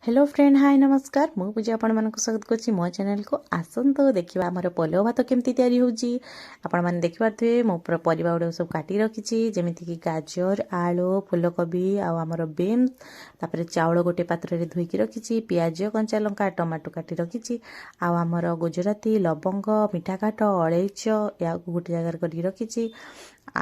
Hello friend, ହାଏ, ନମସ୍କାର। ମୁଁ ପୂଜା ଆପଣମାନଙ୍କୁ ସ୍ୱାଗତ କରୁଛି ମୋ ଚ୍ୟାନେଲକୁ। ଆସନ୍ତୁ ଦେଖିବା ଆମର ପଲଉ ଭାତ କେମିତି ତିଆରି ହେଉଛି। ଆପଣମାନେ ଦେଖିପାରୁଥିବେ, ମୁଁ ପୁରା ପରିବା ଗୁଡ଼ିକ ସବୁ କାଟି ରଖିଛି, ଯେମିତିକି ଗାଜର, ଆଳୁ, ଫୁଲକୋବି ଆଉ ଆମର ବିନ୍ସ। ତାପରେ ଚାଉଳ ଗୋଟେ ପାତ୍ରରେ ଧୋଇକି ରଖିଛି। ପିଆଜ, କଞ୍ଚା ଲଙ୍କା, ଟମାଟୋ କାଟି ରଖିଛି। ଆଉ ଆମର ଗୁଜୁରାତି, ଲବଙ୍ଗ, ମିଠା କାଠ, ଅଳେଇଚ, ଏହାକୁ ଗୋଟେ ଜାଗାରେ କରିକି ରଖିଛି।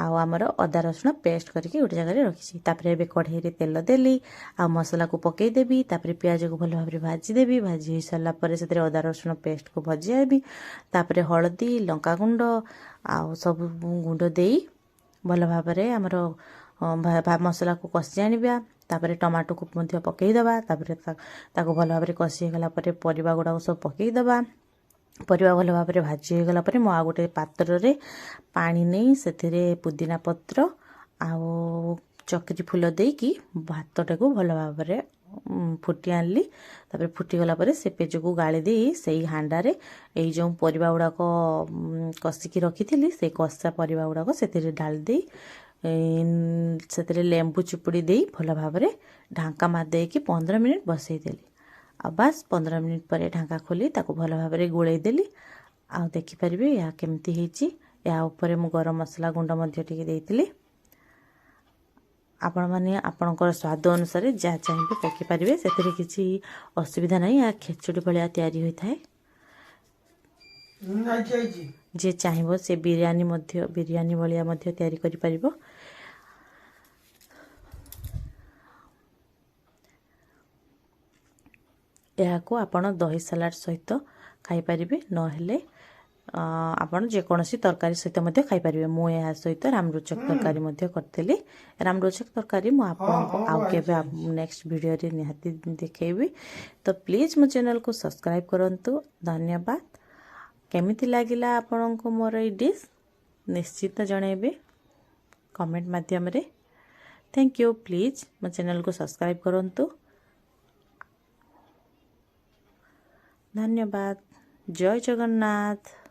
ଆଉ ଆମର ଅଦା ରସୁଣ ପେଷ୍ଟ କରିକି ଗୋଟେ ଜାଗାରେ ରଖିଛି। ତାପରେ ଏବେ କଢ଼େଇରେ ତେଲ ଦେଲି ଆଉ ମସଲାକୁ ପକାଇଦେବି। ତାପରେ ପିଆଜକୁ ଭଲ ଭାବରେ ଭାଜିଦେବି। ଭାଜି ହେଇସାରିଲା ପରେ ସେଥିରେ ଅଦା ରସୁଣ ପେଷ୍ଟକୁ ଭଜିଦେବି। ତାପରେ ହଳଦୀ, ଲଙ୍କାଗୁଣ୍ଡ ଆଉ ସବୁ ଗୁଣ୍ଡ ଦେଇ ଭଲ ଭାବରେ ଆମର ମସଲାକୁ କଷି ଆଣିବା। ତାପରେ ଟମାଟୋକୁ ମଧ୍ୟ ପକାଇଦେବା। ତାପରେ ତାକୁ ଭଲ ଭାବରେ କଷି ହେଇଗଲା ପରେ ପରିବା ଗୁଡ଼ାକ ସବୁ ପକାଇଦେବା। ପରିବା ଭଲ ଭାବରେ ଭାଜି ହେଇଗଲା ପରେ ମୁଁ ଆଉ ଗୋଟେ ପାତ୍ରରେ ପାଣି ନେଇ ସେଥିରେ ପୁଦିନା ପତ୍ର ଆଉ ଚକିରି ଫୁଲ ଦେଇକି ଭାତଟାକୁ ଭଲ ଭାବରେ ଫୁଟି ଆଣିଲି। ତାପରେ ଫୁଟିଗଲା ପରେ ସେ ପେଜକୁ ଗାଳି ଦେଇ ସେଇ ହାଣ୍ଡାରେ ଏଇ ଯେଉଁ ପରିବା ଗୁଡ଼ାକ କଷିକି ରଖିଥିଲି, ସେଇ କଷା ପରିବା ଗୁଡ଼ାକ ସେଥିରେ ଢାଳି ଦେଇ, ସେଥିରେ ଲେମ୍ବୁ ଚିପୁଡ଼ି ଦେଇ ଭଲ ଭାବରେ ଢାଙ୍କା ମାରି ଦେଇକି 15 ମିନିଟ୍ ବସେଇଦେଲି। ଆଉ ବାସ୍, 15 ମିନିଟ୍ ପରେ ଢାଙ୍କା ଖୋଲି ତାକୁ ଭଲ ଭାବରେ ଗୋଳେଇ ଦେଲି। ଆଉ ଦେଖିପାରିବେ ଏହା କେମିତି ହେଇଛି। ଏହା ଉପରେ ମୁଁ ଗରମ ମସଲା ଗୁଣ୍ଡ ମଧ୍ୟ ଟିକେ ଦେଇଥିଲି। ଆପଣମାନେ ଆପଣଙ୍କର ସ୍ୱାଦ ଅନୁସାରେ ଯାହା ଚାହିଁବେ ପକାଇ ପାରିବେ, ସେଥିରେ କିଛି ଅସୁବିଧା ନାହିଁ। ଏହା ଖେଚୁଡ଼ି ଭଳିଆ ତିଆରି ହୋଇଥାଏ। ଯିଏ ଚାହିଁବ ସେ ବିରିୟାନୀ ମଧ୍ୟ, ବିରିୟାନୀ ଭଳିଆ ମଧ୍ୟ ତିଆରି କରିପାରିବ। ଏହାକୁ ଆପଣ ଦହି ସାଲାଡ଼ ସହିତ ଖାଇପାରିବେ, ନହେଲେ ଆପଣ ଯେକୌଣସି ତରକାରୀ ସହିତ ମଧ୍ୟ ଖାଇପାରିବେ। ମୁଁ ଏହା ସହିତ ରାମରୋଚକ ତରକାରୀ ମଧ୍ୟ କରିଥିଲି। ରାମରୋଚକ ତରକାରୀ ମୁଁ ଆପଣଙ୍କୁ ଆଉ କେବେ ନେକ୍ସଟ ଭିଡ଼ିଓରେ ନିହାତି ଦେଖେଇବି। ତ ପ୍ଲିଜ୍ ମୋ ଚ୍ୟାନେଲକୁ ସବସ୍କ୍ରାଇବ୍ କରନ୍ତୁ। ଧନ୍ୟବାଦ। କେମିତି ଲାଗିଲା ଆପଣଙ୍କୁ ମୋର ଏଇ ଡିଶ୍, ନିଶ୍ଚିତ ଜଣାଇବେ କମେଣ୍ଟ ମାଧ୍ୟମରେ। Thank you. Please ମୋ ଚ୍ୟାନେଲକୁ ସବସ୍କ୍ରାଇବ୍ କରନ୍ତୁ। ଧନ୍ୟବାଦ। ଜୟ ଜଗନ୍ନାଥ।